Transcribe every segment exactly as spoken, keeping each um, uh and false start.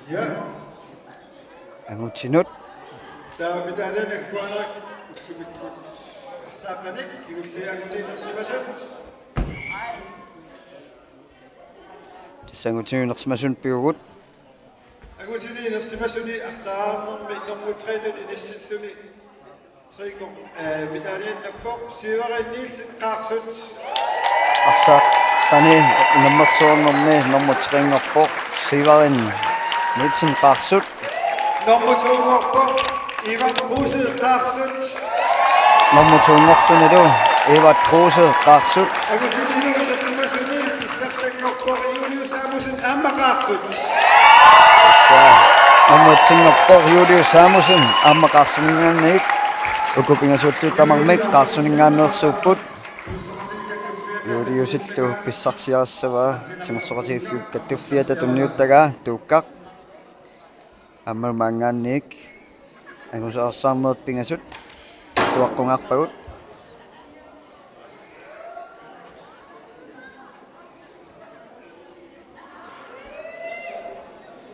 Ja. Angutinut. Taava medalje nakkuanak ullumikkut arsaaqqanik kingulliit angutiinersimasut. Tassa angutiniinersimasut pivugut. Angutiniinersimasuni arsaarnermi nummer tre-tut inissilluni Tre-nngor-, eh, medaljen nappoq Sivertsen Nielsen Qaarsut. Arsaaqqani unammersuarnermi nummer tre-nngorpoq Sivertsen Nielsen Qaarsut. Nummer to-nngorpoq Ivan Kruse Qaarsut. Nummer to-nngortunilu Ivan Kruse Qaarsut. Angutiniilersimasuni pissartanngorpoq Julius Samuelsen aamma Qaarsut. Nummer et-inngorpoq Julius Samuelsen aamma Qaarsuninngaanniit. Uku pingasuullutik tamarmik Qaarsuninngaanneersuupput. Juliusillu pissarsiarissavaa timersoqatigiiffiup kattuffiata tunniuttagaa Tuukkaq. Aamma maanngaanniit angusaqarsaarnerit pingasut illuaqqungaarpagut.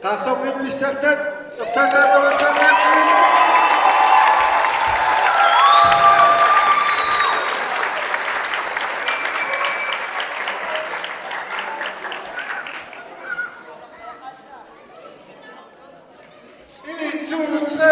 Qaarsormiut pissartat, ersaataatalussaanersuit. En, to, tre.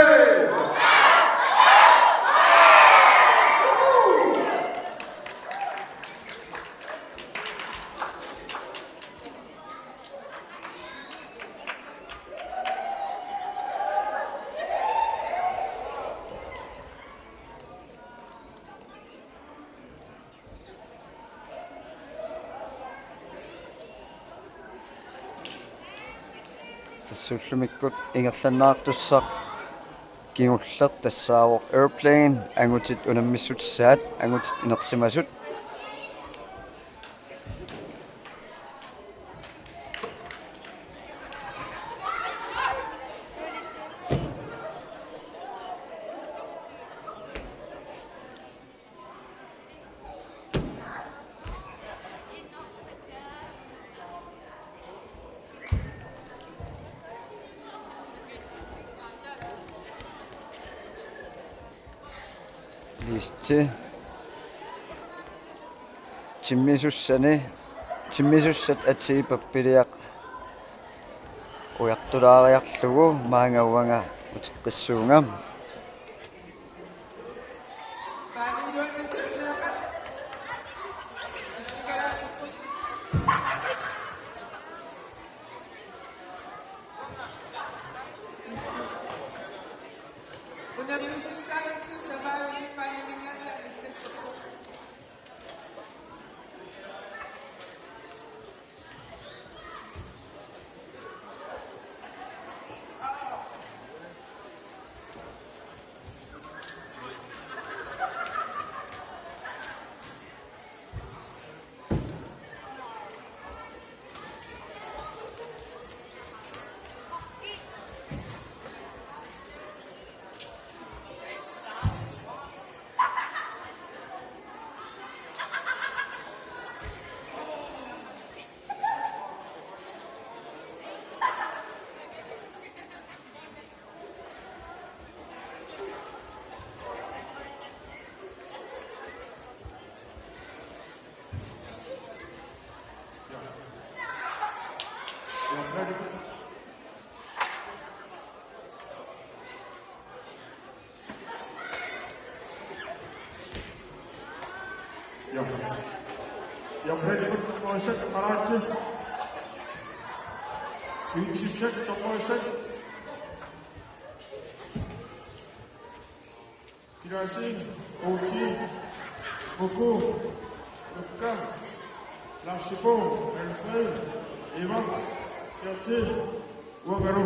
Tassa ullumikkut ingerlanneqartussaq kingulleq tassaavoq Airplane, angutit unammissutissaat, angutit inersimasut. Listi. Timmisussani, timmisussat atii pappiliaq ujartulaariarlugu maanga uanga uteqqissuunga. Ja. Ja, Fredrik, nummer seks, Karachi. Fynchishek, nummer seks. Kirasin, Ochi, Muku, Lukka, Lashipo, Alfred, Ivan, Kati, Wakaru.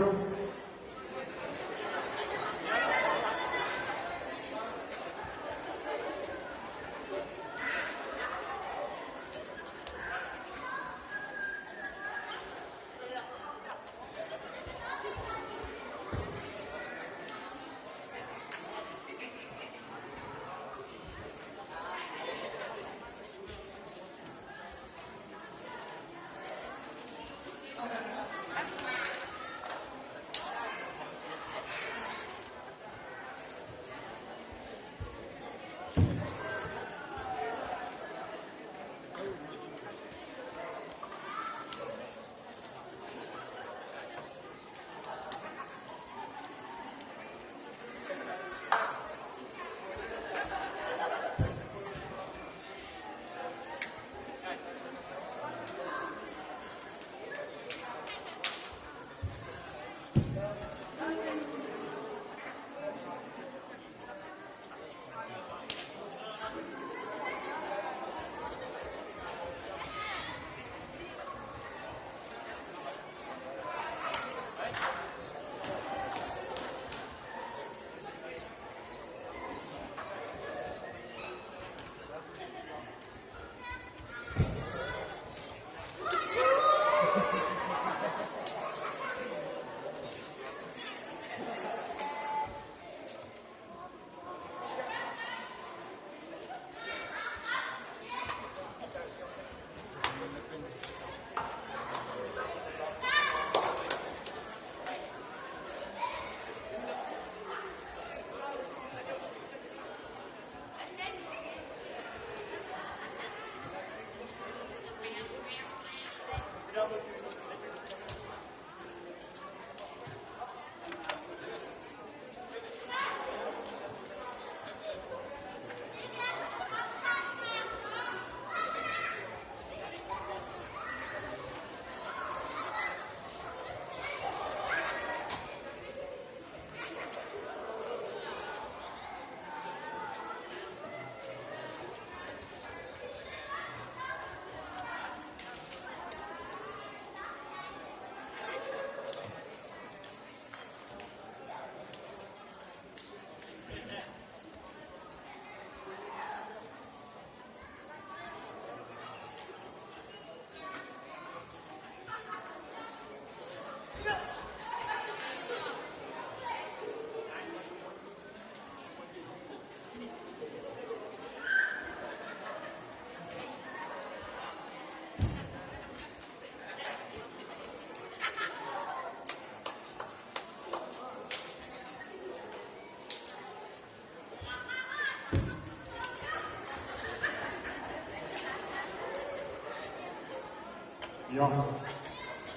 Ja.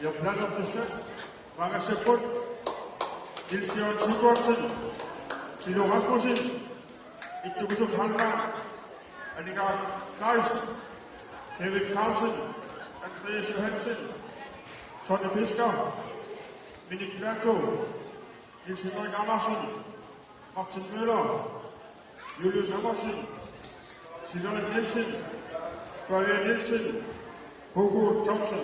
Ja, planlagte start. Magaseput. Nils Jørgen Sigurdsen. Pilo Rasmussen. Ittukusuk Halma. Annika Kleist. Kevin Carlsen. Andreas Johansen. Tonne Fisker. Minik Plato. Niels Henrik Andersen. Martin Møller. Julius Andersen. Severin Nielsen. Börje Nielsen. Hugo Thomsen.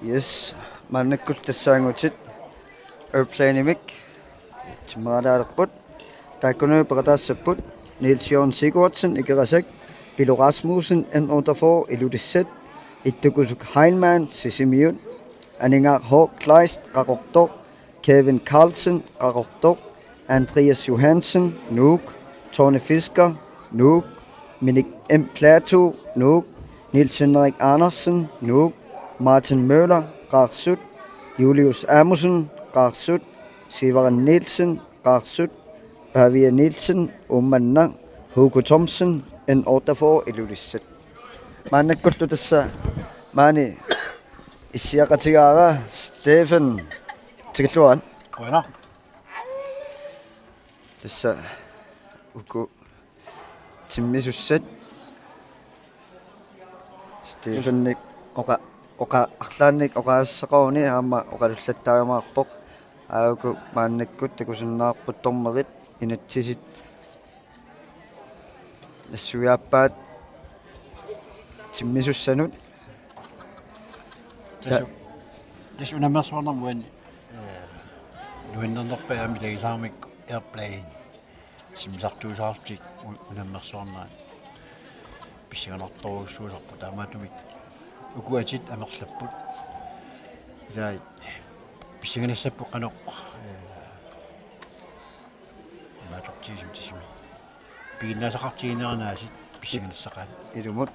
Yes, maannakkut tassaanngutit Airplanemik timmeralaalerput. Taakkununnga peqataassapput Niels Jørgen Sigurdsen, Ikerasak, Pilo Rasmussen, N otteogfyrre, Ilulissat, Ittukusuk Heilmann, Sisimiut, Aningaaq H. Kleist, Qaqortoq, Kevin Carlsen, Qaqortoq, Andreas Johansen, Nuuk, Tony Fisker, Nuuk, Minik M. Plato, Nuuk, Niels Henrik Andersen, Nuuk, Martin Møller, Qaarsut, Julius Amundsen, Qaarsut, Sivaren Nielsen, Qaarsut, Pavia Nielsen, Uummannaq, Hugo Thomsen, N otteogfyrre, Ilulissat. Maannakkullu tassa maani issiaqatigaara Stefan, tikilluarit. Qujanaq. Tassa uku timmisussat. Stefanik oqa-, oqa-, arlaannik oqaaseqaruni aamma oqalullattaajumaarpoq. Aa, uku maannakkut takusinnaavarput dommerit inatsisit nassuiaappaat timmisussanut. Tassa, tassa unammersuarnermi uani, eh, nuannernerpaat aamma ilagisaramikku Airplane. Timmisartuusaarlutik u-, unammersuarnerat pissanganartorujussuusarput, taamaattumik uku atit amerlapput. Ilai pissanganassapput qanoq, eh, imaattortigisumik tissimi. Piginnaasaqartigineranaasit pissanganassaqaat. Ilumut.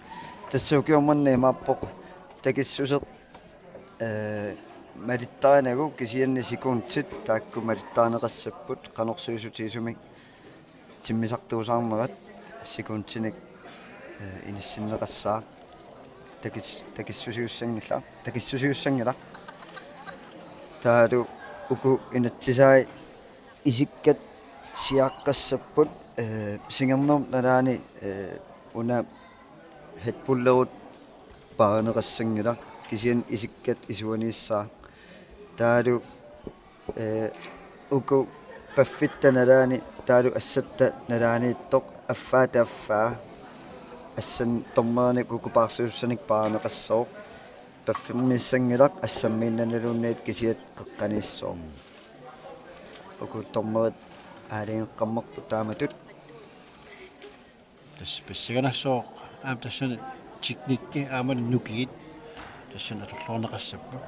Tassa ukioq manna imaappoq takissuseq, eh, malittarinagu, kisianni sekundit taakku malittarineqassapput qanorsuisutigisumik timmisartuusaarnerat sekundinik, eh, inissinneqassaaq. Takis-, takissusiussanngilaq, takissusiussanngilaq. Taavalu uku inatsisai isikkat siaqqassapput, eh, singernermut nalaani, eh, una headbullerut paarineqassanngilaq, kisianni isikkat isuaniissaaq. Taavalu, eh, uku paffitta nalaani, taavalu assatta nalaaniittoq affaata affaa. Assan dommerinik uku paarsiussanik paarineqassooq. Paffimmiissanngilaq assammiinnarluunniit kisiat qeqqaniissoornut. Uku dommerit aalajangeqqammerput taamatut. Tassa pissanganassooq aamma tassani teknikki aamma nukiit tassani atorluarneqassapput.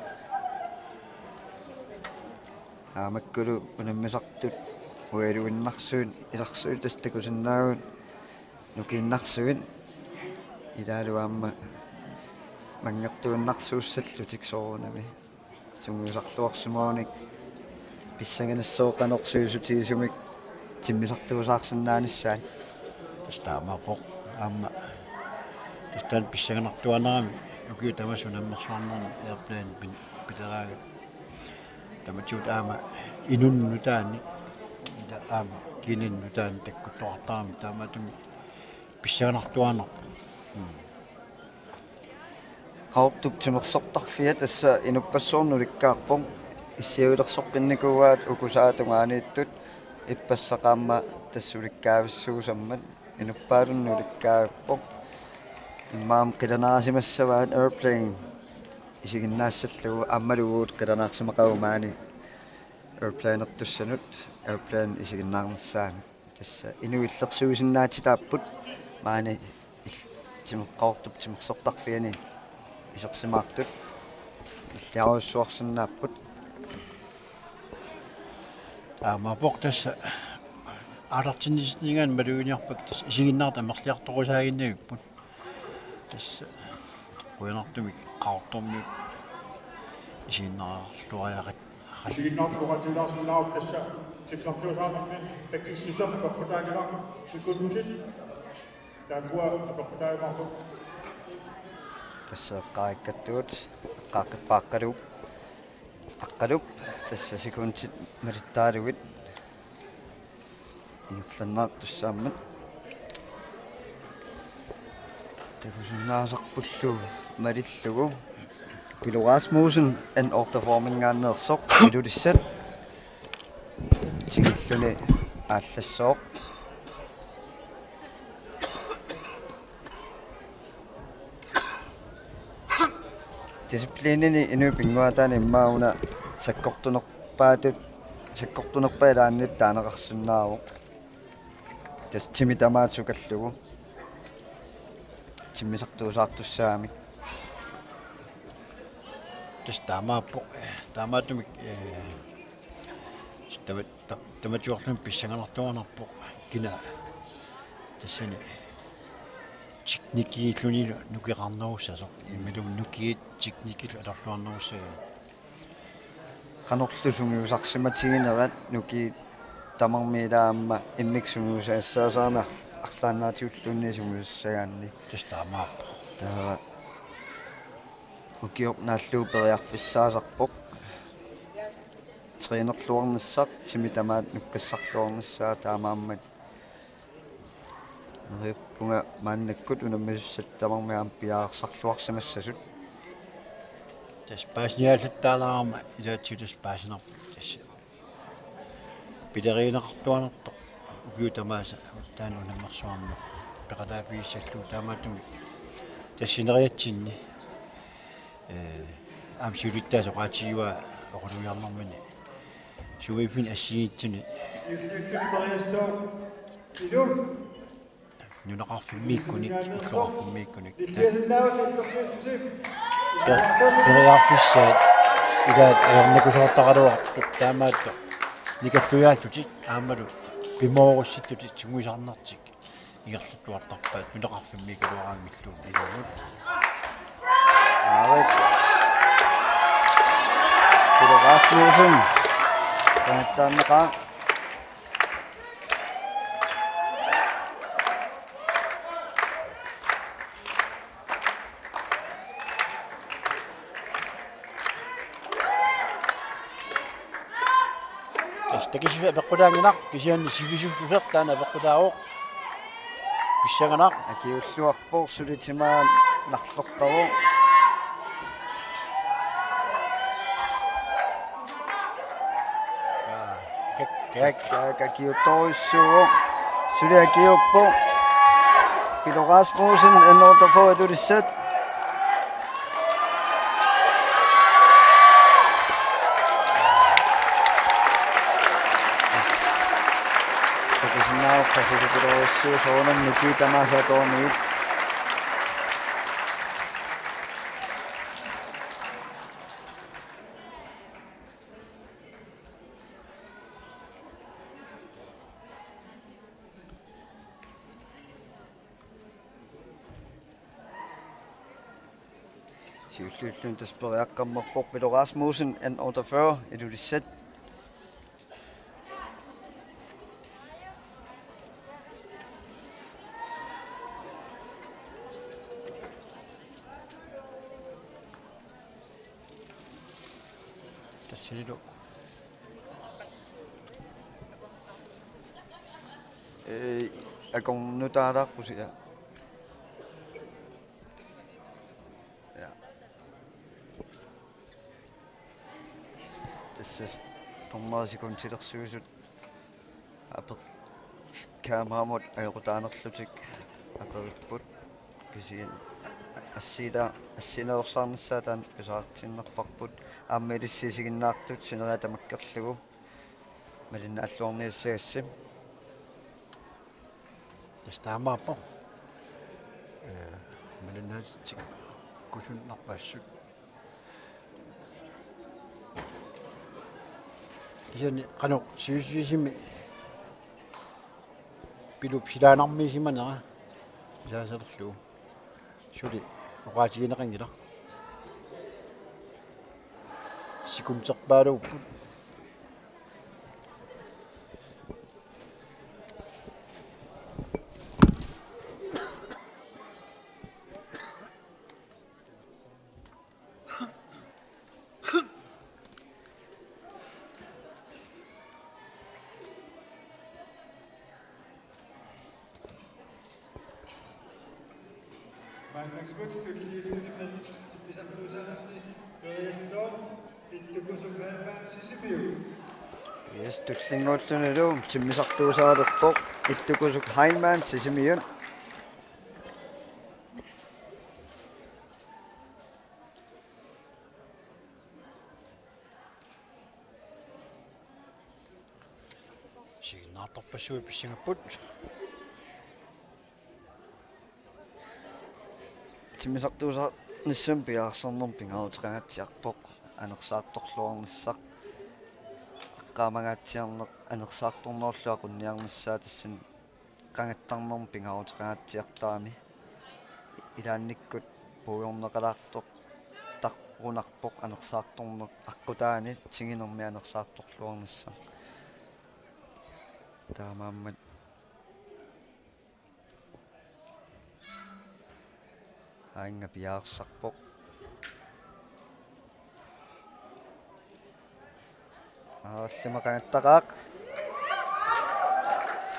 Aamma makkulu unammisartut ualuinnarsuit ilarsuit tassa takusinnaavugut nukiinnarsuit ilaalu aamma manngertuinnarsuussallutik soorunami. Sungiusarluarsimagunik pissanganassooq qanorsuisutigisumik timmisartuusaarsinnaanissaat. Tassa taamaappoq aamma. Tassa taanna pissanganartuaannarami ukiut tamassi unammersuarnermi Airplane pin-, pileraangat. Tamatigut aamma inunnut nutaanik, ila aamma kiinannut nutaanik takkuttoqartarami, taamaattumik pissanganartuaannarpoq. Qaqortup timersortarfia tassa inuppassuarnik ulikkaarpoq. Issiavilersoqqinnikuuaat ukusaata tungaaniittut, ippassaq aamma tassa ulikkaavissuusammat, inuppaalunnut ulikkaavippoq. Immaqa qilanaarsimassavaat Airplane isiginnaassallugu, aammalu uagut qilanaarsimaqavugut maani Airplanertussanut, Airplane isiginnaarnissaanut. Tassa inuillersuisinnaatitaapput maani il-, timer-, Qaqortup timersortarfiani isersimaartut, illiarujussuarsinnaapput. Aamma poq tassa aallartinnissinninngaanniit maluginiarpakka, tassa isiginnaartut amerliartorusaaginnavipput. Tassa qujanartumik Qaqortormiut isiginnaarluariaqat. Isiginnaartut oqaatigilaarsinnaavoq, tassa timersortuusaarnermi takussisaq peqqutaanngilaq, sekundit taakkua apeqqutaajumaarput. Tassa eqqaakkattuut, eqqaaqqippaat Aqqaluup, Aqqaluup, tassa sekundit malittaalugit ingerlanneqartussaammat. Takusinnaasarpullu malillugu. Pilo Rasmussen N otteogfyrreminngaanneersoq Ilulissat. Tikilluni aallassooq. Disciplinini inuit pinnguaataanni immaqa una sakkortunerpaatut, sakkortunerpaat ilaanni taaneqarsinnaavoq. Tassa timit tamaat sukallugu timmisartuusaartussaammat. Tassa taamaappoq, taamaattumik, ee, tama-, ta-, tamatiorluni pissanganartuaannarpoq kina tassani teknikkilluunniit nukeqarnerussasoq, imaluunniit nukiit teknikkillu atorluarnerussagaat. Qanorlu sungiusarsimatiginerat, nukiit tamarmik ilaa aamma immikkut sungiusassaasaramik arlaannaatigulluunniit sungiusassagaanni. Tassa taamaappoq. Taava ukioq naallugu periarfissaasarpoq. Trænerluarnissaq, timit tamaat nukkassarluarnissaa, taamaammat neriuppunga maannakkut unammisussat tamarmik aamma piareersarluarsimassasut. Tassa paasiniaallattaalaarama ilaatigut tassa paasinarpoq tassa. Pilerigineqartuaannartoq ukiut tamaasa taanna unammersuarmut peqataaffigissalluni, taamaattumik tassa sineriatsinni. Ee, aamma siulittaasup oqaatigigaa oqalugiarnermini sumiiffinni assigiinngitsuni. Siulliulluni periassooq Ilu. Nunaqarfimmiikkunik, ulloqarfimmiikkunik. Nilliasinnaavasi illersuissusi. Per-, periarfissaat ilaat ajornakusoortaraluartut, taamaattoq nikallujaallutik aammalu pimoorussittutik sungiusarnertik ingerlattuartarpaat nunaqarfimmiikkaluaraangamilluunniit. Aarit. Pilo Rasmussen. Taanneqaaq. Tassa takussissuseq apeqqutaanngilaq, kisianni sivisussuseq taanna apeqqutaavoq. Pissanganaq. Akiulluarpoq, suli timaat narleqqavoq. Kak, kak, kak, akiutorujussuuvoq. Suli akiuuppoq. Pilo Rasmussen, N otteogfyrre Ilulissat. Takusinnaavoq qasusukulorujussuuvoq soorunami nukiit tamaasa atoornagit. Siulliulluni tassa periaqqammerpoq Pilo Rasmussen, N otteogfyrre, Ilulissat. Tassanilu. Ee, akornutaalaaqqusi, ja. Ses-, dommerit sekundilersuisut ape-, kameramut ajoqutaanerlutik aperipput. Kisianni assiila-, assiinersaarnissaa taanna pisariaqartinnerparput. Aamma ilissi isiginnaartut sineriak tamakkerlugu malinnaalluarniassagassi. Tassa taamaappoq. Ee, malinnaatitsikkusunnarpaassut. Kisianni qanoq sivisutigisumik Pilup silaannarmiisimanera pisariaqarlugu. Suli oqaatigineqanngilaq. Sekunderpaaluupput. Maannakkut tulliulluni per-, timmisartuusaarluni periassooq Ittukusuk Heilmann Sisimiut. Yes, tullinnguullunilu timmisartuusaalerpoq Ittukusuk Heilmann Sisimiut. Isiginnaartarpassuit pissangapput. Timmisartuusaarnissamut piareersarnermut pingaaruteqangaatsiarpoq anersaartorluarnissaq. Eqqaamangaatsiarneq anersaartornerullu aqunniarnissaa tassani qangattarnermut pingaaruteqangaatsiartarami. Ilaannikkut puigorneqalaartoq taqunarpoq anersaartorneq aqqutaani tinginermi anersaartorluarnissaq. Taamaammat aannga piareersarpoq. Aallima qangattaqaaq.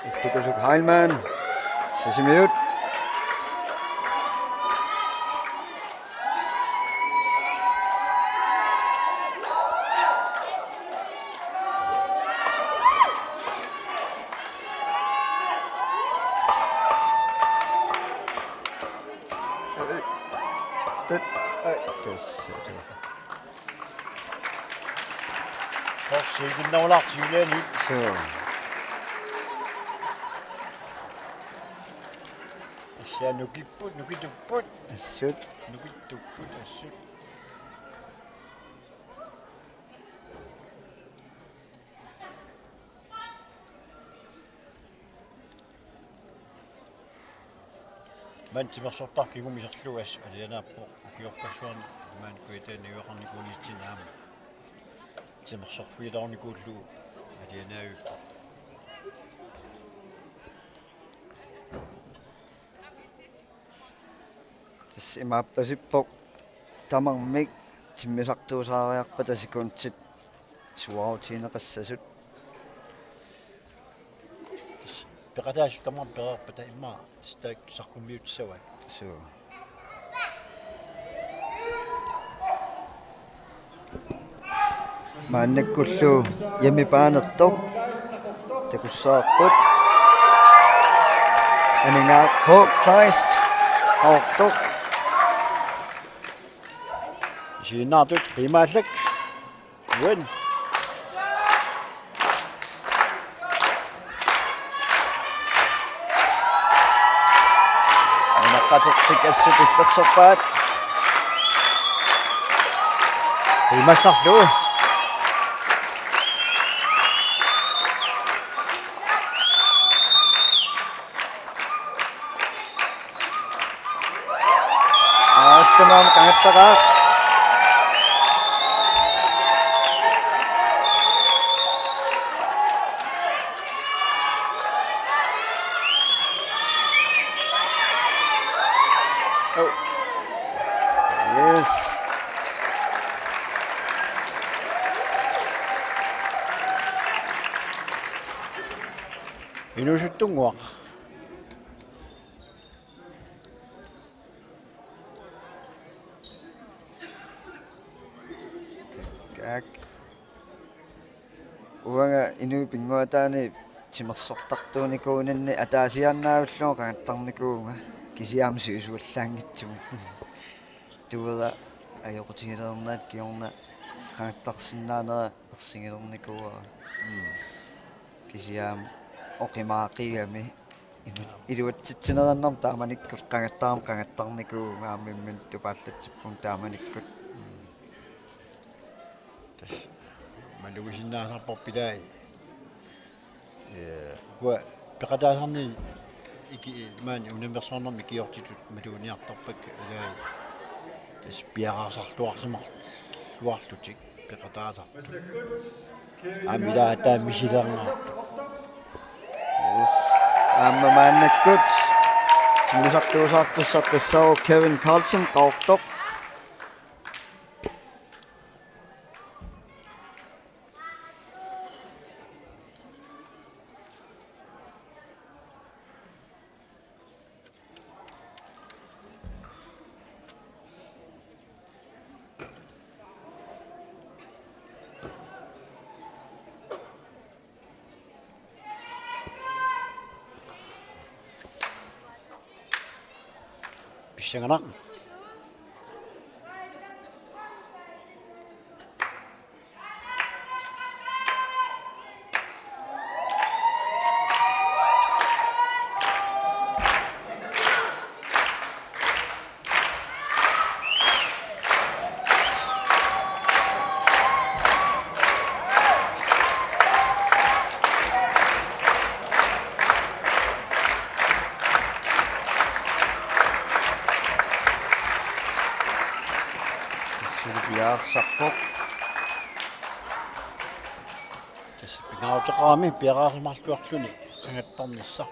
Ittukusuk Heilmann Sisimiut. Tassa. Torsiikinnerulaartigilaani. Suu. Tassa nukipput, nukitupput. Assut. Nukitupput, assut. Maanna timersortarfik kingumut iserlugu assut alianaappoq ukiorpassuarni maanna kujataani najugaqarnikuunitsinni aamma timersorfigilaarnikuullugu alianaavippoq. Tassa imaappasippoq tamarmik timmisartuusaariarpata sekundit suaarutigineqassasut. Peqataasut tamarmik pereerpata immaqa tassa taakku saqqummiutissavaat. Suu. Maannakkullu Jimmy Paanertoq takussavarput. Aningaaq Paul Kleist Qaqortoq. Isiginnaartut qiimaallak. Uan. Nunaqatertik assut illersorpaat. Qiimassarlu. Aasamaam qangattaqaaq. Oh. Yes. Inuusuttunnguaq. Taak. Uanga inuit pinnguataanni timersortartuunikuuninni ataasiaannaavillugu qangattarnikuuvunga, kisianni aamma sivisuallaanngitsumik. Tuera ajoqutigilernaat kingorna qangattarsinnaanera ersigilernikuuara. Mm. Kisianni aamma oqimaaqigami ilu-, iluatsitsinerannut taamanikkut qangattarama qangattarnikuuvunga, aamma imminut tupaallatsippunga taamanikkut. Mm. Tassa malugisinnaasarparput ilai. Ee, ukua peqataasarneq iki-, maani unammersuarnermi ikiortitut maluginiartarpakka ilai. Tassa piareersarluarsimar-, luarlutik peqataasarput. Aamma ilaa taava misilerneqarpoq. Yes. Aamma maannakkut timmisartuusaartussaq tassaavoq Kevin Carlsen, qaqortoq. Pissanganaq. Suli piareersarpoq. Tassa pingaaruteqarami piareersimaarluarluni qangattarnissaq.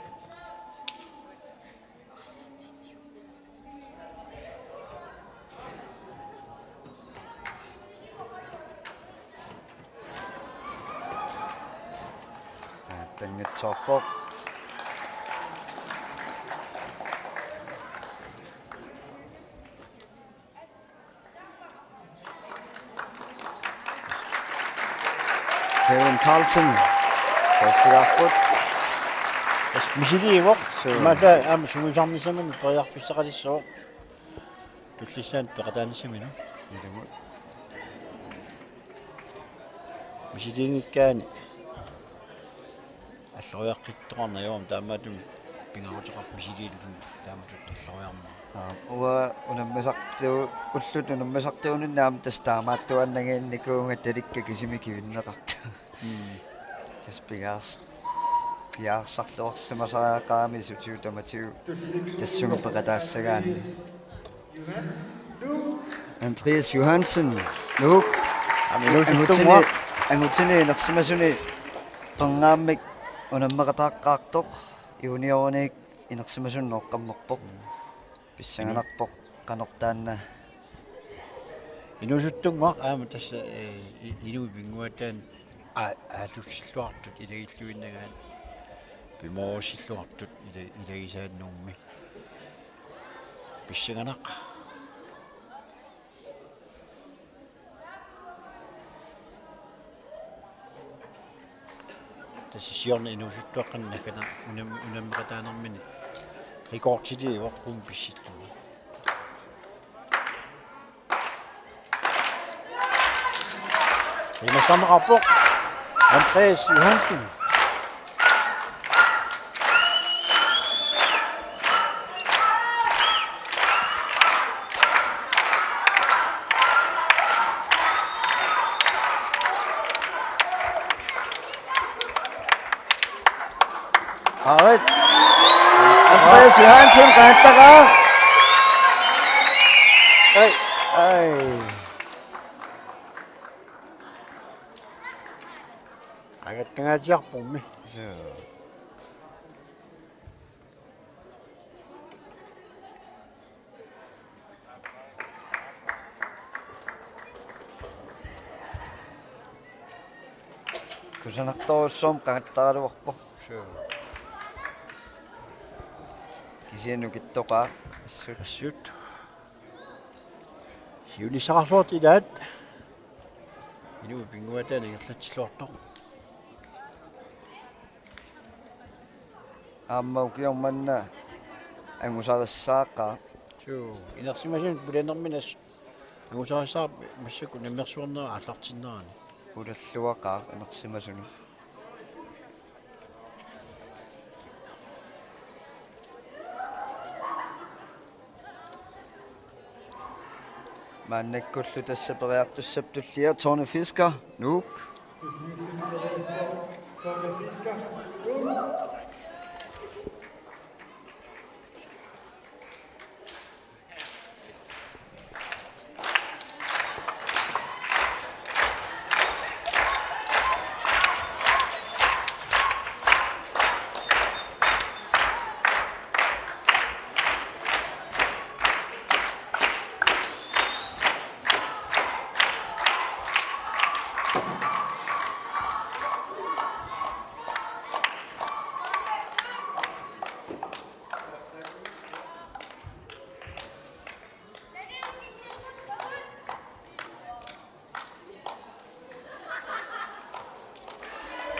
Qangattanngitsoorpoq. Kevin Carlsen. Tassa misiliivoq. Suu. Imaattoq aamma sungiusarnissaminut periarfissaqalissaaq. Tullissaanut peqataanissaminut. Ilumut. Misiliinngikkaanni alloriaqqittoqarneq, ajoram taamaattumik pingaaruteqarpoq misiliilluni taamatut alloriarmata. Aa, uanga unammisartu-, ullut unammisartuuninni aamma tassa taamaattuaannannginnikuuvunga talikka kisimik kivinneqartut. Mm. Tassa piareers-, piareersarluarsimasariaqarami sutigut tamatigut tassunga peqataassagaanni. Andreas Johansen, Nuuk. Angutini, angutini inersimasuni qerngaammik unammeqataaqqaartoq, juniorinik inersimasunut nooqqammerpoq. Pissanganarpoq qanoq taanna. Inuusuttunnguaq aamma tassa, ee, i-, inuit pinnguaataanni a-, aallussilluartut ilagilluinnagaat. Pimoorussilluartut ila-, ilagisaat Nuummi. Pissanganaq. Tassa siorna inuusuttuaqqanut naggata unam-, unammeqataanermini rekordiliivoq qummut pissilluni. Qiimmassarneqarpoq Andreas Johansen. Aarit. Andreas Johansen, qangattaraa. Ai, ai. Qangattangaatsiarpormi. Suu. Kusanartorujussuarmik qangattaraluarpoq. Suu. Kisianni nukittoqaaq. Assut. Assut. Siunissaqarluartut ilaat. Inuit pinnguaataanni ingerlatsilluartoq. Aamma ukioq manna angusarissaaqaaq. Suu, inersimasunut pulanerminni angusarissaarput massakkut nammersuarnera aallartinnerani. Pulalluaqaaq inersimasunut. Maannakkullu tassa periartussap tullia Tony Fisker, Nuuk.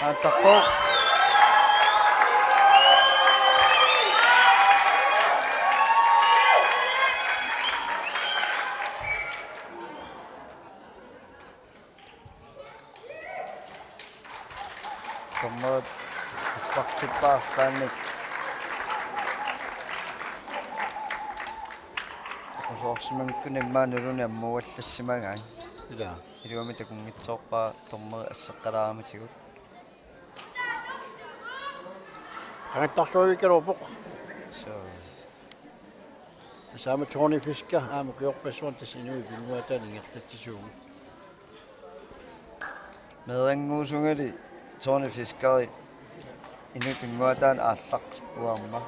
Aattaqquuq. Dommerit aallartippaarlaannik. Akusoorsimanngikkunik immaqa nuluni ammuallassimagaat. Ila. Iluamik takunngitsoorpara dommerit asseqqalaaramatigut. Qangattarluavikkaluarpoq. Suu. Tassami Tony Fisker aamma ukiorpassuarni tassa inuit pinnguaataannik ingerlatsisuugut. Meerannguusungali Tony Fisker inuit pinnguaataannik aallartippoq aamma.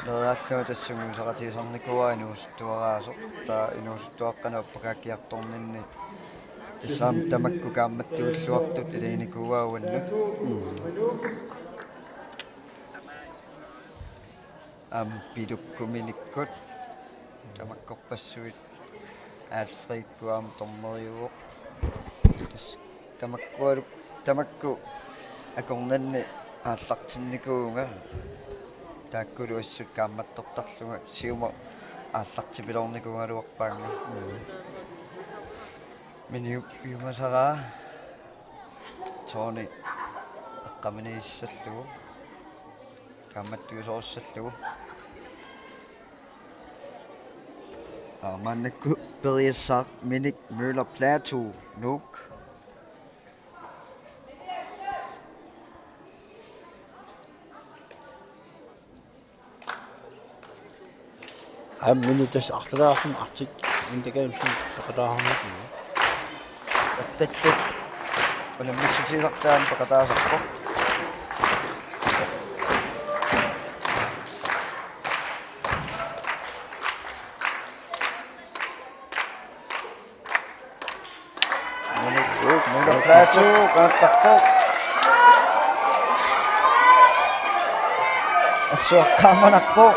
Meeraallunga tassa sungiusaqatigisarnikuuara inuusuttuaraasoq. Taava inuusuttuaqqanut appakaakkiartorninni. Tassami tamakku kaammattuilluartut ilaginikuuaat uannut. Mm. Aamma pilukkuminikkut tamakkorpassuit Alfred Kuam dommeriuvoq. Tassa tamakkualu-, tamakku akornanni aallartinnikuuvunga. Taakkulu assut kaammattortarlunga siumut aallartipiloornikuugaluarpaannga. Miniup piumasaraa Tony eqqaamaniissallugu. Kaammattuisorissallugu. Aamma maannakkut periassaaq Minik Møller Platou, Nuuk. Aamma Minik tassa arlalaarluni artik intakamsum peqataarmat. Attallit unammissutigisartaat peqataasarpoq. Minik Møller Platou, qangattarpoq. Assut eqqaamanarpoq.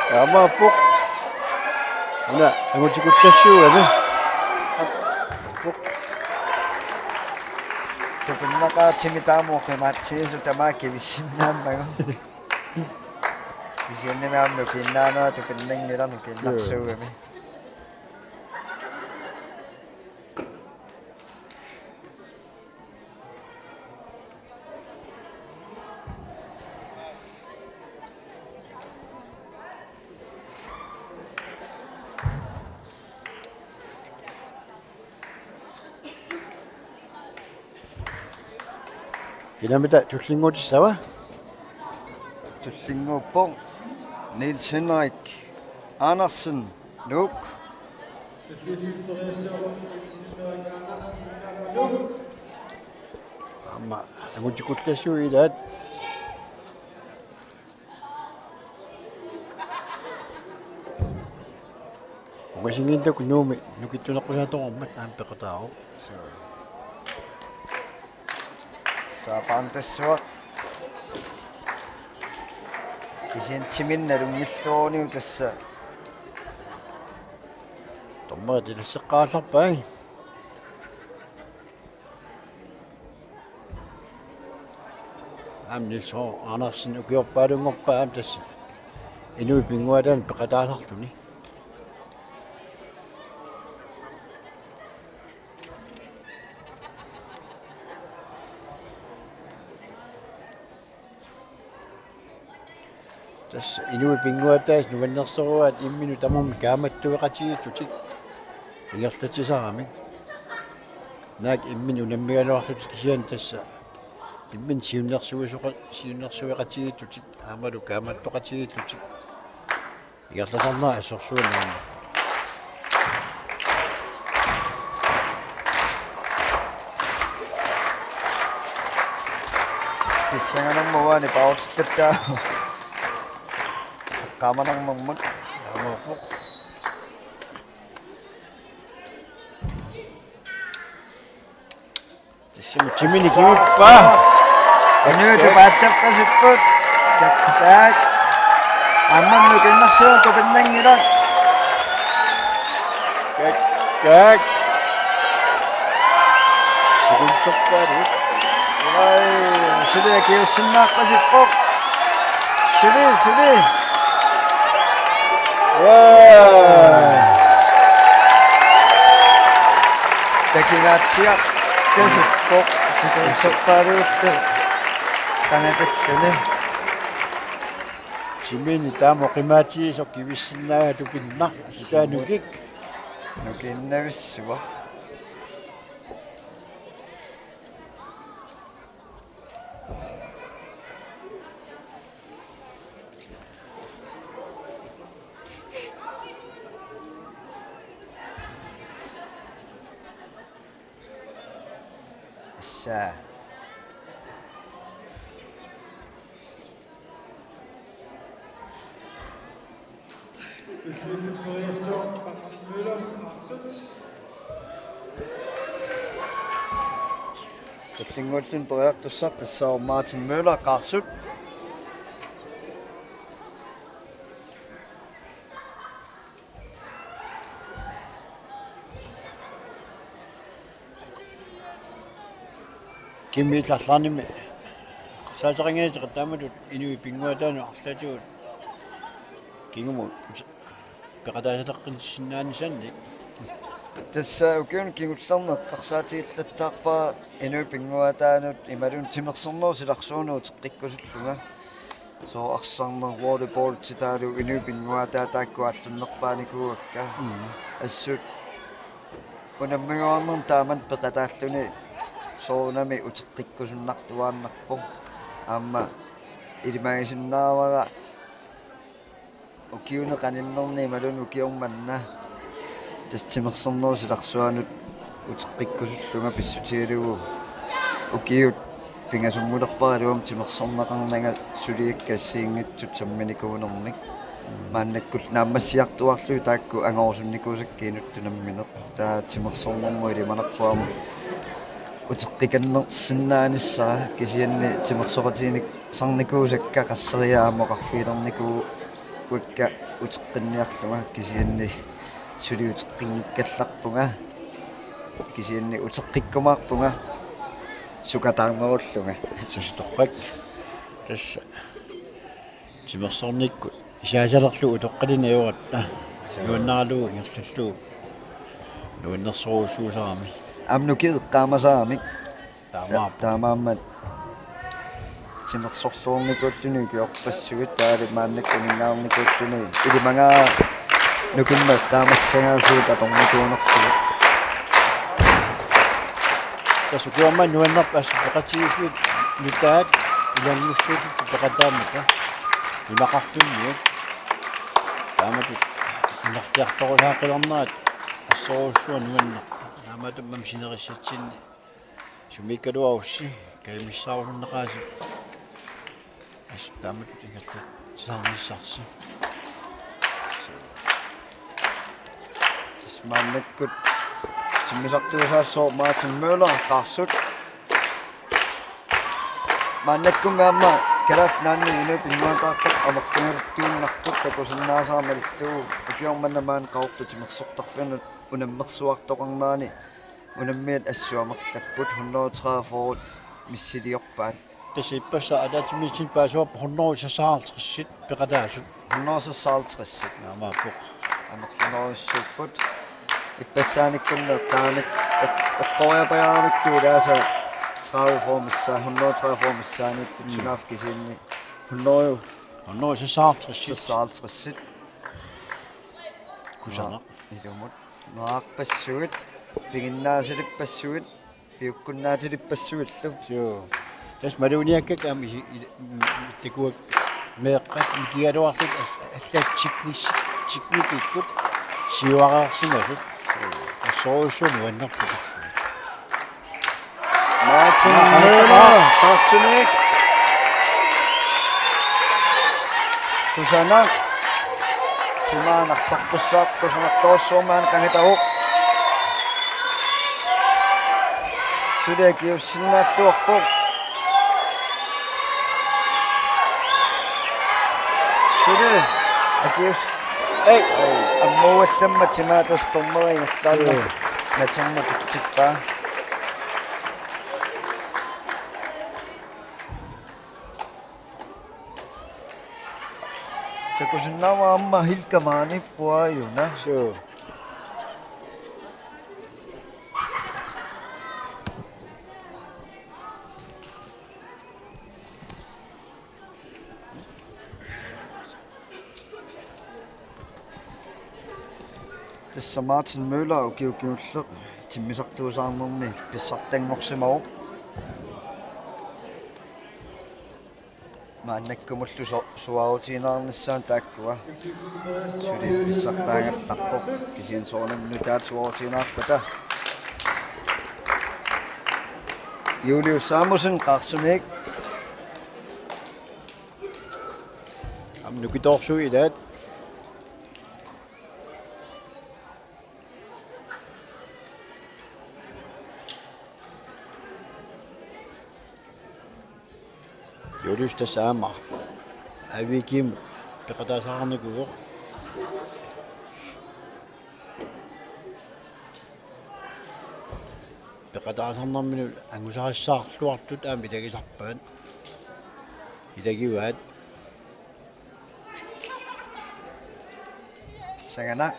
Eqqaamanarpoq. Una, angutikullassiugami. Tupinnaqaatimi taama oqimaatsigisut tamaat kivissinnaammagu. Kisiannimi aamma nukiinnaanera tupinnanngilaq nukiinnarsuugami. Kilamita tullinnguutissava? Tullinnguuppoq Niels Henrik Andersen, Nuuk. Aamma angutikullassiuvoq ilaat. Ungasinnginnatta Nuummi nukittuneqqusaatoqarmat aamma peqataavoq. Sapaatip tassuaq. Kisianni timinut nalunngilluaruniuk tassa. Dommerit ilasseqqaallarpai. Aamma Niels H. Andersen ukiorpaalunngorpaa aamma tassa inuit pinnguaataannik peqataasarluni. Tassa inuit pinnguaataat nuannersoruaat imminut tamarmik kaammattueqatigiittutik ingerlatsisaramik. Naak imminut unammigaluarlutik kisianni tassa imminut siunnersuisoqa-, siunnersueqatigiittutik aammalu kaammattoqatigiittutik ingerlasarnerat assorsuunneq. Pissanganarmut uani pautsittattaavoq. Qamanarnermut. Aamma. Tassami timini kivippaa. Inuit paattarpasipput. Takkutai. Aamma nukinnersuun tupinnanngilaq. Kak, kak. Tukunsorpaaruk. Ai, suli akiussinnaarpasippoq. Suli, suli. Waa. Takingaatsiaq tasippoq, sikunsorpaaluullu qangatalluni. Timini taama oqimaatigisoq kivissinnaagaq tupinnaq, itaanukik. Nukinnavissuaq. Assa. Martin Møller, Arsut. Tullinnguulluni periartussaq tassaavoq Martin Møller, Qarsut. Kimmi illarlaarnimi eqqarsaateqanngilaq taamatut inuit pinnguaataannut arlaatigut kingumut peqataasaleqqissinnaanissannik. Tassa ukiuni kingullerni eqqarsaatigillattaarpara inuit pinnguaataannut imaluunniit timersornerup silarsuanut uteqqikkusullunga. Sooq arsarneq, volleyball, titaalu inuit pinnguaataat taakku aallunnerpaanikuuakka. Mm. Assut unammigaarnermi taamani peqataalluni soorunami uteqqikkusunnartuaannarpoq. Aamma ilimagisinnaavara ukiuni qaninnerni imaluunniit ukioq manna tassa timersornerup silarsuanut uteqqikkusullunga pissutigalugu ukiut pingasummulerpara iluamik timersorneqarnanga suliakka assigiinngitsut samminikuunermik. Maannakkut naammassiartuaarlugit taakku angorusunnikuusakka inuttut nammineq. Taava timersornermut ilimanarpoq aamma uteqqikannersinnaanissara kisianni timersoqatigiinnik- sarnikuusakka qasseriarlunga oqarfigilernikuuakka uteqqinniarlunga kisianni suli uteqqinngikkallarpunga kisianni uteqqikkumaarpunga sukataarnerullunga. Susutoqqak. Tassa timersornikkut isaasalerlugu utoqqalineq ajoratta. Suu. Nuannaralugu ingerlallugu nuannersorujussuusarami. Aamma nukiit eqqaamasaaramik. Taamaappoq. Taamaammat timersorluarnikuulluni ukiorpassuit taavalu maannakkut uninngareernikuulluni ilimagaara nukimmat eqqaamassagaasiit atornikuunersugut. Tassa ukioq manna nuannerpoq assut peqatigiiffiit nutaat ilanngussuutit peqataammata imaqarfinniit. Taamatut imartiartorusaaqilernerat assorujussuaq nuannerpoq. Taamaattumik aamma sinerissatsinni sumiikkaluarussi kajumissarusunneqaasi. Assut taamatut ingerlatsisarnissarsi. Tassa maannakkut timmisartuusaassaaq Martin Møller, Qarsut. Maannakkummi aamma Kalaallit Nunaanni inuit pinnguaataartut amerligaluttuinnartut takusinnaasara malillugu ukioq manna maani Qaqortup timersortarfianut unammersuartoqarnerani unammiat assut amerlapput hundrede tredive missiliorpaat. Tassa ippassaq ataatsimiititsinni paasivarput hundrede seksoghalvtreds peqataasut. Hundrede seksoghalvtreds. Naamappoq. Amerlanerujussuupput. Ippassaanikkut taanna eq-, eqqoriapajaaramikkit ilaasa tredive-orput missaa, hundrede tredive-orput missaaniittut. Mm. Sunaaffa kisiinni hundrede. Hundrede seksoghalvtreds. Seksoghalvtreds. Kusanaq. Ilumut. Naarpassuit. Piginnaasilippassuit. Piukkunnaatilippassuillu. Suu. Tassa maluginiakkakka aamma isi-, i-, m-, takuakka meeqqat mikigaluartut as-, allat teknis-, teknikikkut siuareersimasut. Assorujussuaq nuannerpoq. Martin Møller, Qarsuni. Kusanaq. Timaanarparpussaaq, kusanartorsuarmaan qangatavoq. Suli akiussinnaalluarpoq. Suli akius-, ei, ammuallamma timaat tassa dommeri ingerlaannaq. Joo. Naterma pitsippaa. Takusinnaavat aamma Hilka maani puaajuna. Suu. Tassa Martin Møller ukioq kingulleq timmisartuusaarnermi pissartanngorsimavoq. Maannakkumullu so-, suaarutiinnarnissaanut taakkua. Suli pissartaagallarpoq. Kisianni soorunami nutaat suaarutiinnarpata. Julius Samuelsen, Qarsuniit. Aamma nukittoorsuit ilaat. Julius tassa aamma A V G-mut peqataasaqarnikuuvoq. Peqataasarnerminut angusarissaarluartut aamma ilagisarpaat. Ilagivaat. Pissanganaq.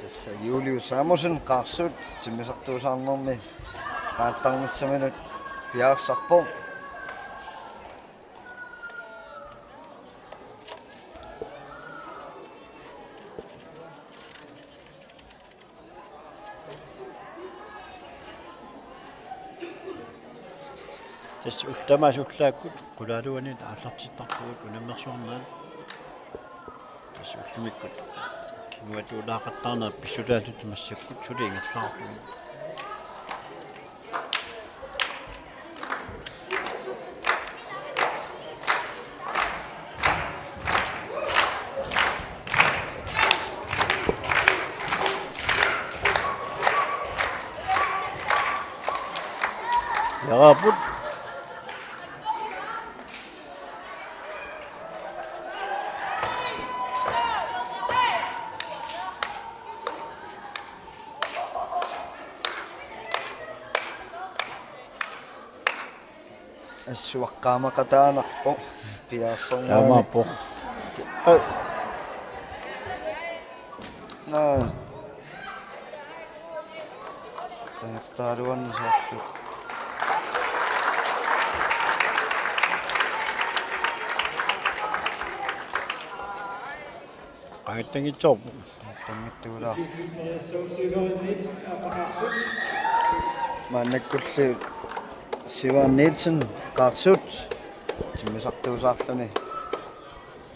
Tassa Julius Samuelsen, Qarsut, timmisartuusaarnermi qaangiuttarnissaminut piareersarpoq. Tassa ullut tamaasa ullaakkut qulaaluanit aallartittarpugut unammersuarnaat. Tassa ullumikkut nuattuulaaqattaarneq pissutaalluni massakkut suli ingerlaarpugut. Yaraaput. Assut eqqaamaqataanarpoq piareersarnani. Taamaappoq. Au. Naa. Qangattaraluarneq soorlu. Qangattanngitsoorpoq. Qangattanngitsuulaarpoq. Maannakkulli Siva Nielsen, Qarsut, timmisartuusaarluni.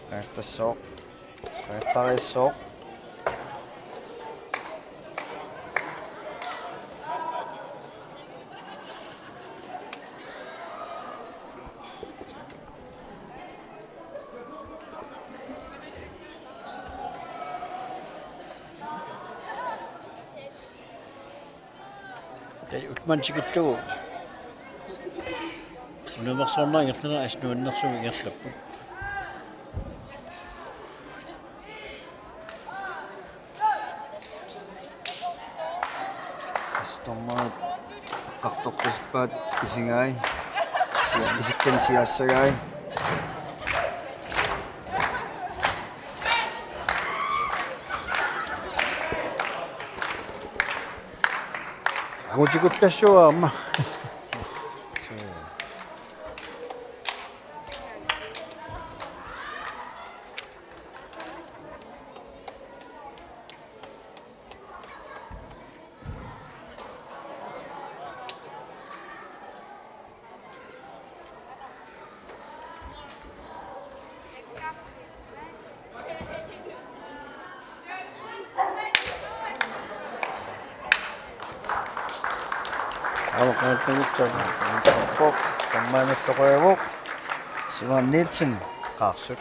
Qangattassaaq. Qangattariassaaq. Ullumanna tikillugu. Unamersuarnera ingerlanerani assut nuannersumik ingerlapput. Assut dommerit eqqartortippaat isigai. Sia-, isikkani siaassagai. Angutikuttassavaa aamma. Aamma qaangiussaq. Dommerillu qujavugut. Simon Nielsen, Qaarsut.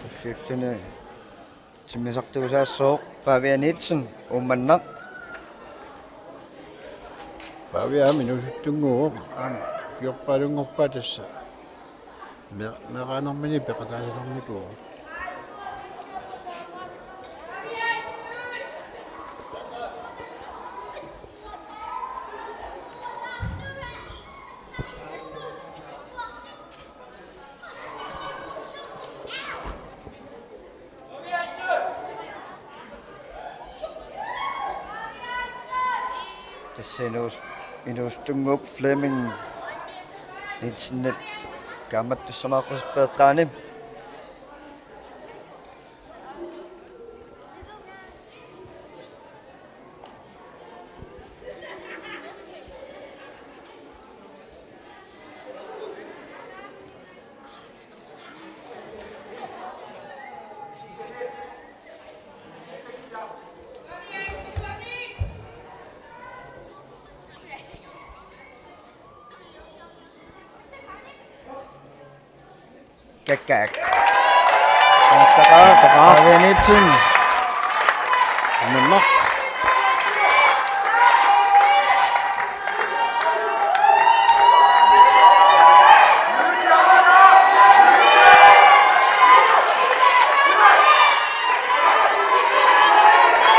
Tassani timmisartuusaassaaq Pavia Nielsen, Uummannaq. Pavia aamma inuusuttunnguuvoq. Aamma ukiorpaalunngorpaa tassa. Me-, meeraanermini peqataasinikuuvoq. Tassa inuus-, inuusuttunnguup Flemming Nielsenip kaammattussamaaqqusippaa eqqaani. Kakkaak. Takaa, takaa. Pavia Nielsen. Uummannaq.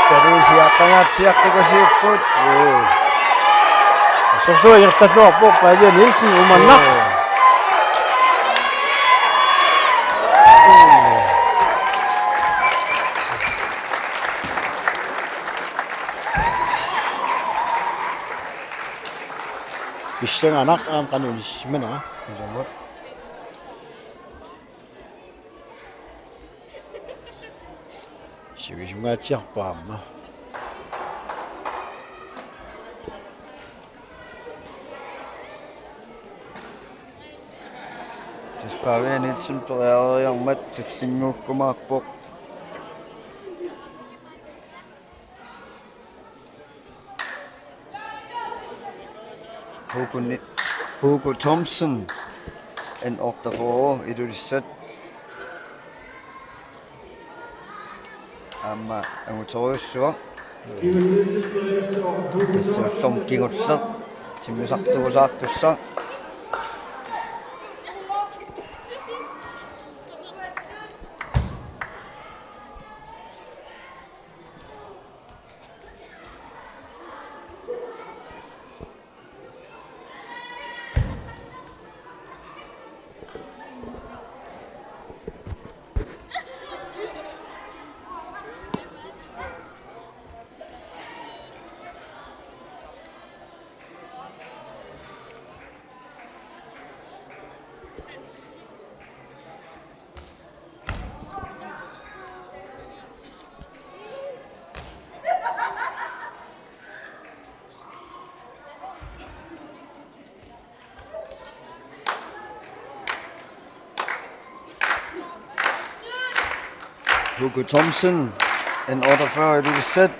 Taruusiaqqangaatsiartukasiupput. Juu. Sorsua ingerlalluarpoq Pavia Nielsen, Uummannaq. Juu. Pissanganaq aamma qanoq ilissimanera. Ilumut. Sivisungaatsiarpoq aamma. Tassa Pavia Nielsen periareriarmat tullinnguukkumaarpoq. Hugo Ni-, Hugo Thomsen, N otteogfyrre, Ilulissat. Aamma anguterujussuaq. Tassa ullormut kingulleq timmisartuusaartussaq. Hugo Thomsen, N otteogfyrre, Ilulissat.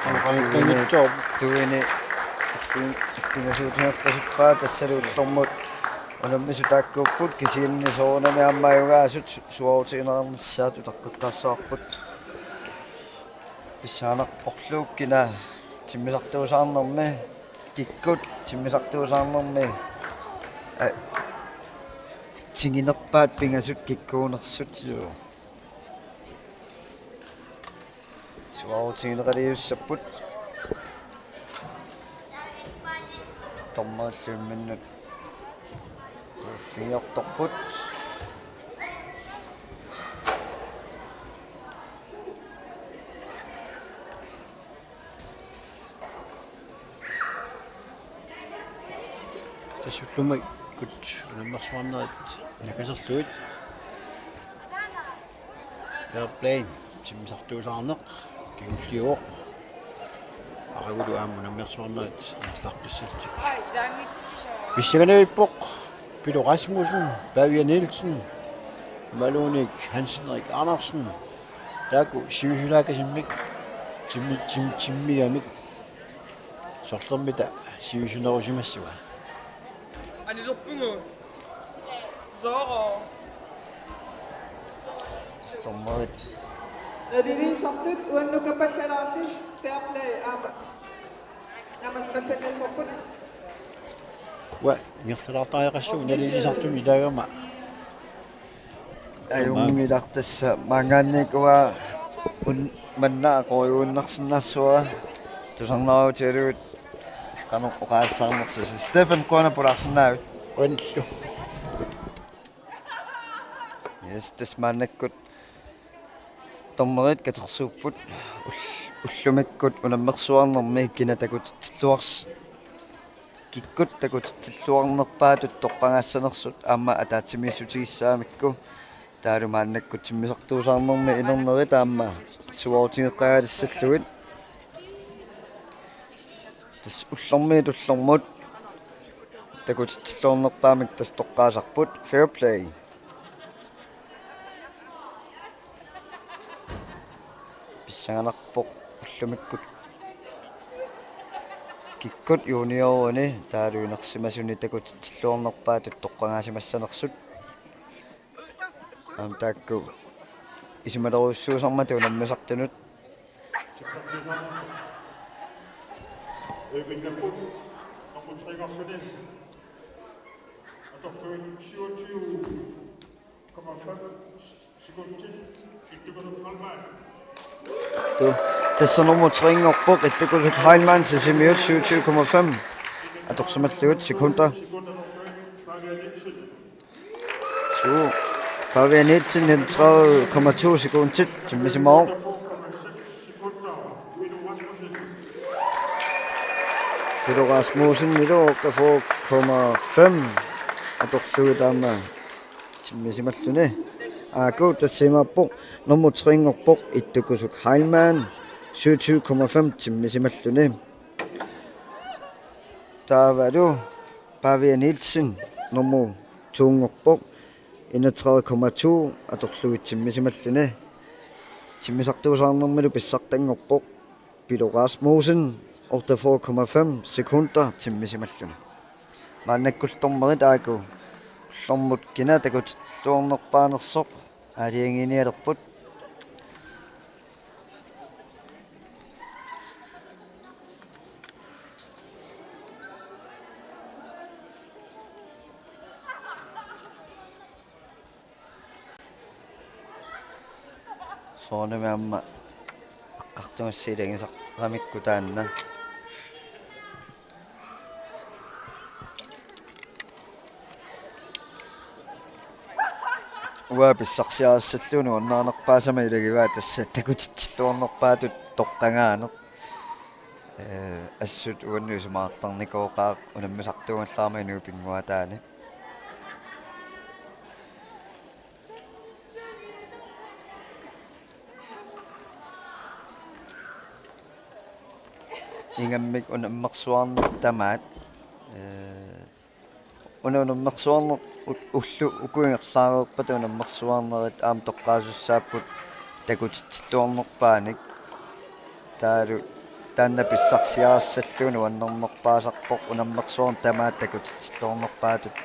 Tuini, tuini, tuini, tuini, tuini, tuini, tassalu ullormut unammisut taakkuupput, kisianni soorunami aamma ajugaasut suaarutigineqarnissaat utaqqeqqaassavarput. Pissanganarporlu kina timmisartuusaarnermi, kikkut timmisartuusaarnermi, aa, tinginerpaat pingasut kikkuunersut, joo. Suaarutigineqaliussapput. Dommerillu imminnut kuuffigiortorput. Tassa ullumikkut unammersuarnerit nakaserlugit. Fair play, timmisartuusaarneq kingulliuvoq. Aragulu aamma unammersuarnerit ingerlaqqissallutik. Pissanganavippoq Pilo Rasmussen, Pavia Nielsen, imaluunniit Hans Henrik Andersen. Taakku sivisulaakasimmik timmi-, tim-, timmigamik sorlermita sivisunerusimassava. Anilerpugu. Sooro. Dommerit. Naliliisartut uannukapallalaarli fair play aamma. Naammassimallanniassavarput. Uanga ingerlalaartariaqassaaq naliliisartut ilaagama. Ajunngilaq tassa maanngaanniit uanga un-, manna aqorujuinnarsinnaassavara, tusarnaarutigalugu qanoq oqaasissaarnersoq. Stefan, qujanaq pulaarsinnaagavit. Qujanarlu. Yes, tassa maannakkut dommerit katersuupput ull-, ullumikkut unammersuarnermi kina takutitsilluars-, kikkut takutitsilluarnerpaatut toqqagaassanersut aamma ataatsimiissutigissagamikku. Taavalu maannakkut timmisartuusaarnermi inernerit aamma suaarutigeqqagaalissallugit. Tassa ullormiit ullormut takutitsilluarnerpaamik tassa toqqaasarput, fair play. Pissanganarpoq ullumikkut kikkut junioriuni taavalu inersimasuni takutitsilluarnerpaatut toqqagaasimassanersut. Aamma taakku isumalerujussuusarmata unammisartunut. Øjeblikkepput nummer tre-ngerluni atorlugit syvogtyve komma fem sekundit ittukusuk Heilmann. Tu, tassa nummer tre-nngorpoq ittukusuk Heilmann, Sisimiut, syvogtyve komma fem atorsimallugit sekunder. Suu. Pavia Nielsen, enogtredive komma to sekundit timmisimavoq. Pilo Rasmussen, Pilo, otteogfyrre komma fem atorlugit aamma timmisimalluni. Aaku tassa imaappoq nummer tre-nngorpoq ittukusuk Heilmann, syvogtyve komma fem timmisimalluni. Taavalu Pavia Nielsen, nummer to-nngorpoq, enogtredive komma to atorlugit timmisimalluni. Timmisartuusaarnermilu pissartanngorpoq Pilo Rasmussen, otteogfyrre komma fem sekunder timmisimalluni. Maannakkullu dommerit aaku ullormut kina takutitsilluarnerpaanersoq aalajangiinialerput. Soorunami aamma eqqartugassaq ilagisaqaramikku taanna. Uanga pissarsiarissallugu nuannarinerpaasama ilagivaat tassa takutitsilluarnerpaatut toqqagaaneq. Ee, assut uannut isumaqartarnikooqaaq unammisartuugallarama inuup pinnguaataani. Ingammik unammersuarneq tamaat, ee, una unammersuarneq u-, ulloq uku ingerlaareerpata unammersuarnerit aamma toqqaasussaapput takutitsilluarnerpaanik. Taavalu Taanna pissarsiarissallugu nuannernerpaasarpoq, unammersuarneq tamaat takutitsilluarnerpaatut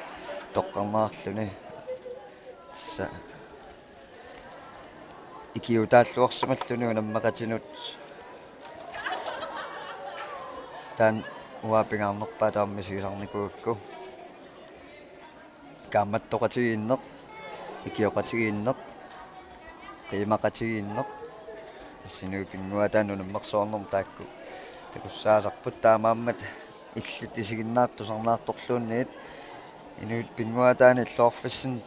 toqqarnerarluni. Tassa ikiuutaalluarsimalluni unammeqatinut. Taanna uanga pingaarnerpaatut aamma misigisarnikuugakku. Kaammattoqatigiinneq, ikioqatigiinneq, qiimaqatigiinneq. Tassa inuit pinnguaataanni unammersuarnermi taakku takussaasarput, taamaammat illit isiginnaartut tusarnaartorluunniit inuit pinnguaataanni illoqarfissinni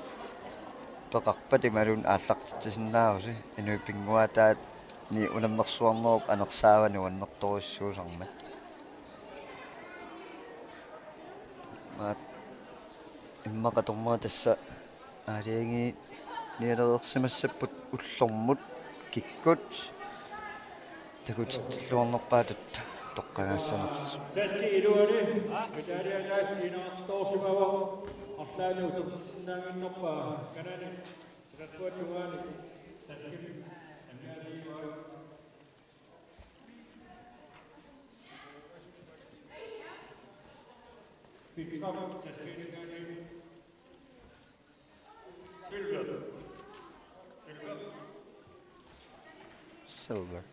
peqarpat imaluunniit aallartitsisinnaavusi inuit pinnguaataanni unammersuarnerup anersaava nuannertorujussuusarmat. Maat immaqa tormua tassa aalajangiinialereersimassapput ullormut kikkut takutitsilluarnerpaatut toqqagaassanersut. Taski iluani medalje taas tiinartoorsimavoq, arlaanni utertissinnaannginnerpaa kanani tilaqquattugaani taskimi angaasiivaat. Silver. Silver.